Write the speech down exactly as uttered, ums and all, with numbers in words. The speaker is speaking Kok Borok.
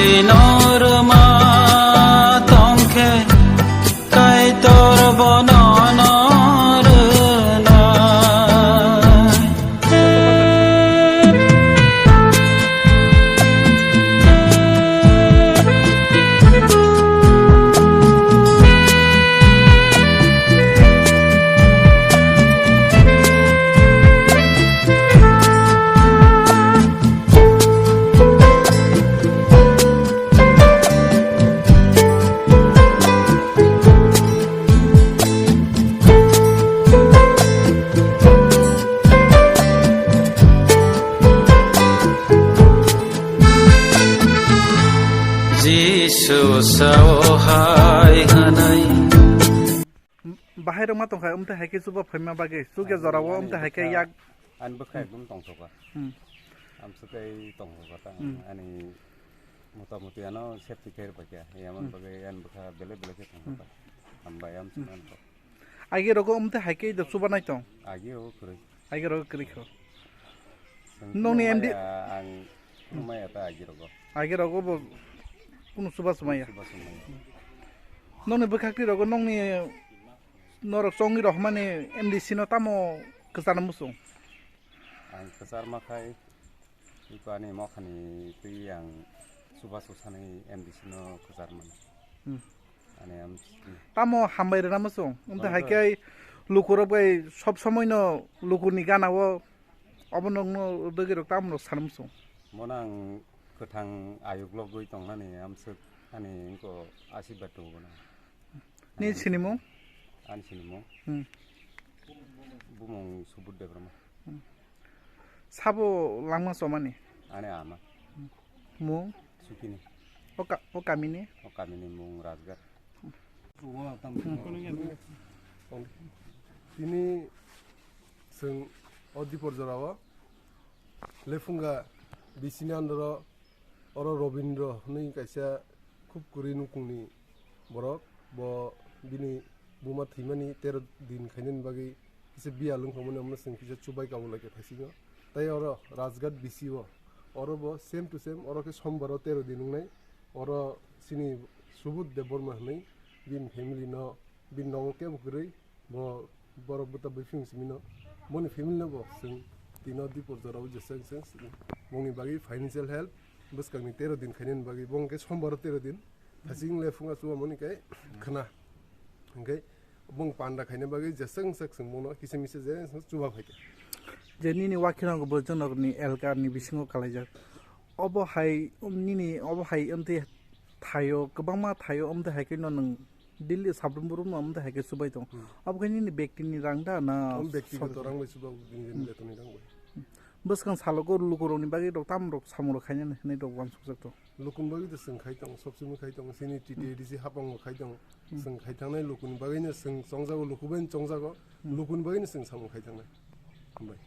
Norma tongkhe Kaitor bono norwnai. Jisu sao hai hwnwi. Bahai rok ma tongkha, umtwi hai khe chuba phaima bagwi, chukya ani, jorao ani umtwi hai khe bwkha, yak. Ani bwkha ekdum tongthokha. Hmm. Amswk khe tongthokha ta, hmm, ani motamuti ano safety khe rwbaikha, yamon hmm, bagwi ani bwkha belai belai khe tongthokha. Hmm. Hambai amswk hmm, ano. Agi rogo umtwi hai khe da chuba nai tong? Agi rogo kwrwi. Agi rogo kwrwi kho. Chwng nokni M D maya ang hmm, maya ta agi rogo. Agi rogo bo kunu chuba chumaya. Chuba chumaya. Nokni bwkhak twi rogo nokni norok chongwi rohmani M D C no tamo kwchana muchung? Ang kwcharma khai iko ani mokhani twi ang chuba chusani M D C no kwcharmani. Hmm. Ani am tamo hambai rwna muchung. Umtwi hai khe lukurok bai sob somoi no lukurni gana o obo nokno dwgwi rok tamo rok sana muchung. Bono ang kwthang ayuk logwi tongnani amswk ani wngko asirwad tongo bono. Ni sinimung? Ani sinimung? Hmm. Bumung Subudh Debbarma. Hmm. Sabo langma chomani? Ani ama. Mung? Sukini. O ka-, o kamini? O kamini mung Rajgat. Tini chwng o Dipor jorao Lefunga bisini andoro oro Robindro hwnwi kaisa khub kwrwi nukungni borok, bo bini buma thwimani tero din khainani bagwi kisa biyal wngkha mani, omo chwng kisa chubai kabul laikha thaisingo. Tai oro Rajghat B C o, oro bo same to same, oro khe Sombar o tero din wngnai, oro chini Subudh Debbarma hwnwi bini family no, bini nogo kebo kwrwi, bo borok bwta bwphiyong simi no, boni family no bo chwng tino Dipor jorao jesa jesa bongni bagwi financial help bwskangni tero din khainani bagwi, bo hwnkhe Sombar o tero din, thaching le phunga chuba mani khe khna. Hwnkhe bong panda khaina bagwi jeswk sak swng bono kisa misa je chuba phaikha. Je nini wakhirok bo jonorokni elkarni bisingo kalaijak. Obo hai, um, nini obo hai wngtwi thaio, kwbangma thaio, wngtwi hai kheno nwng daily sabrum brum no wngtwi hai khe chubai tong. Hmm. Obo khe nini bektini rang da na? Om bektigoto sok- rang bai chuba, nini Hmm. betoni rang bai. Bwskang salo go lukurokni bagwi rok tam rok samung rok khainani hinwi rok uansukjak tong. Lukuni bagwi to chwng khai tongo, sob somoi khai tongo, chini T T A D C hapang bo khai tongo. Hmm. Chwng khai thangnai lukuni bagwino chwng chongjago, luku bai chongjago, Hmm. lukuni bagwino chwng samung khai thangnai. Hambai.